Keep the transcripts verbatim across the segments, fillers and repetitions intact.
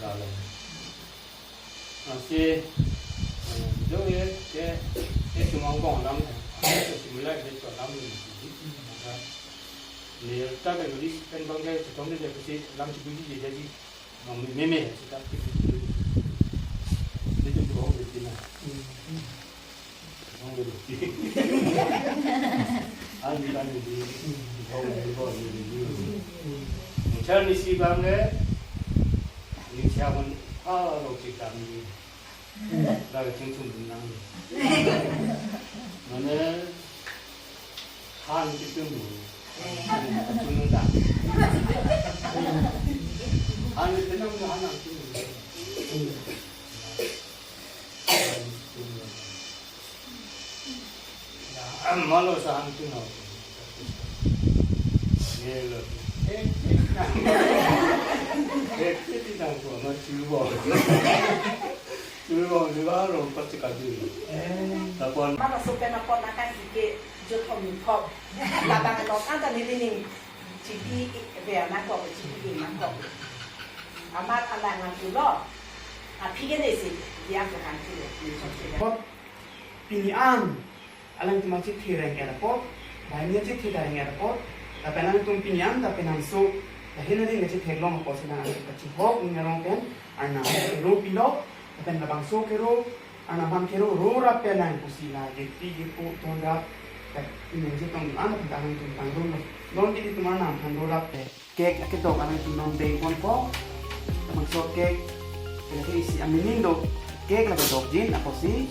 Ralang. Ansi, eh, jo ye ke, ke chumang bong lam, ke simula ke cho lam ni. Maka, ni ta ke di pen bang ke chetong ni ke si lam si buji je jadi. Bang me me si ta. Ni tu bong de na. Bong de. Ani kan di. Bong de bong de. Muchar ni si bang ke, ni siya pun, ah, lo cik kami. Lagi cengcung benang. Mane han kitung mu. Cengcung dah. Han kitung mu, han kitung mu. Ya, malo sa han kitung mu. Ye lo. Eh, eh, eh, eh, tidak gua mati gua. Dulu bang, di bang, lo, pasti kaju. Eh. Tapon. Mama sopen apot na kan si ke jothom thop. Labang lo kan ta nelining. Chipi, ve anak ko, chipi anak ko. Amat anak nang tulo. Aphi ke ne si, dia ke kan tulo. Ni so si. Apot, pini an. Alangtum achethe reng-et apot, banghini achethe ta reng-et apot, lapen alangtum pini an ta penang so, lahin ahin kachethek long apot si nang alangtum kachihok ning arong pen, Arnam kero pilok, lapen labangso kero, Arnam aphan kero ro ra pen nang pusi la, jepi jepo, ton rap, kat inen jetong dun an, lapen alangtum pangrum lo. Non ke itum Arnam aphan ro rap pe. Cake akedok alangtum non beng ponpo. Labangso cake, kena ke isi amining do. Cake la kedokjin apotsi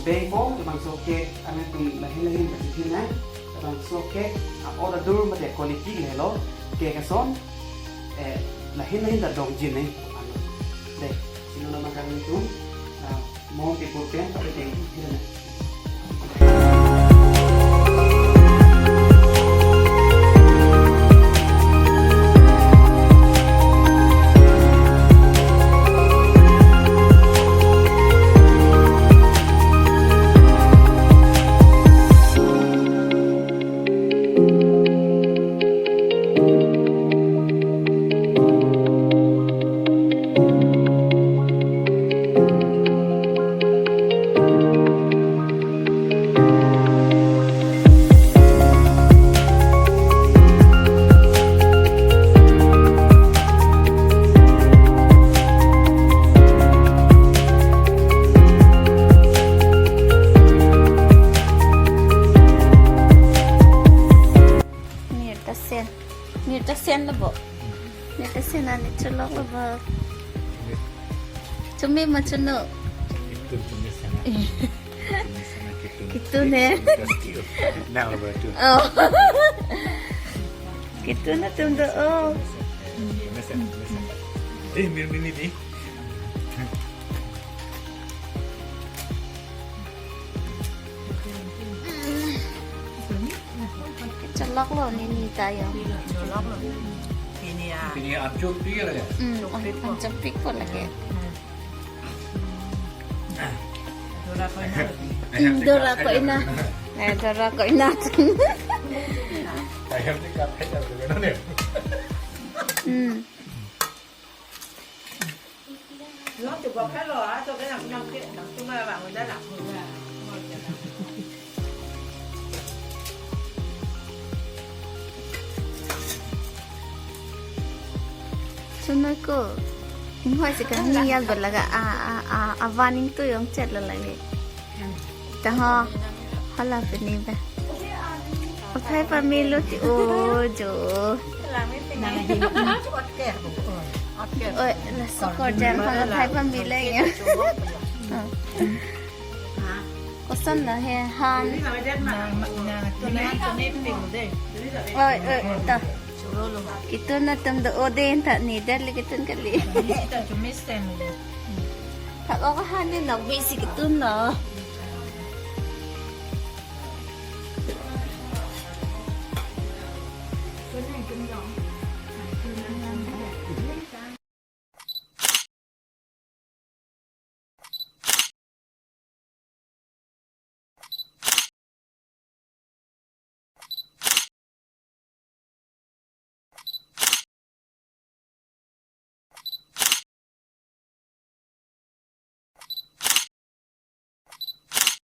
bengpo, labangso cake alangtum lahin lahin pachiphin nang. Labangso cake a-order dur mate quality lahelo. Cake ason. Eh, lahin lahin ta dongji nai. Ano. Dei, silo nama kami tu, ah, mo pipo pen, tapi dei, hirana. Mir ta sen. Mir ta sen lo bo. Mir ta sen ani cholok lo bo. Chumi ma chuno. Kitun, chumi sana. Chumi sana kitun. Kitun, eh. Just you. Now, number two. Oh. Kitun atum do, oh. Mesen, mesen. Eh, mir mini di. Cholok lo nini ta yo. Cholok lo. Ini ya. Ini acuh pi lagi. Hmm, acuh pi po lagi. Hmm. Dora ko ina. Hmm, Dora ko ina. Eh, Dora ko ina. Ayam ni kape jam tu kan ni. Hmm. Chunoi ko. Inghoi si kangni yal balaga a, a, a, a, warning tu yong chet lo lagi. Taho, hala pini ba. Aphai pamelo ti o jo. Oi, laso korjang pang aphai pamelo ya. Koson lo he han. Oi, oi, ta. Kitun atum do o den ta ni der le kitun kali. Thak o kahan ni nok bisi kitun lo.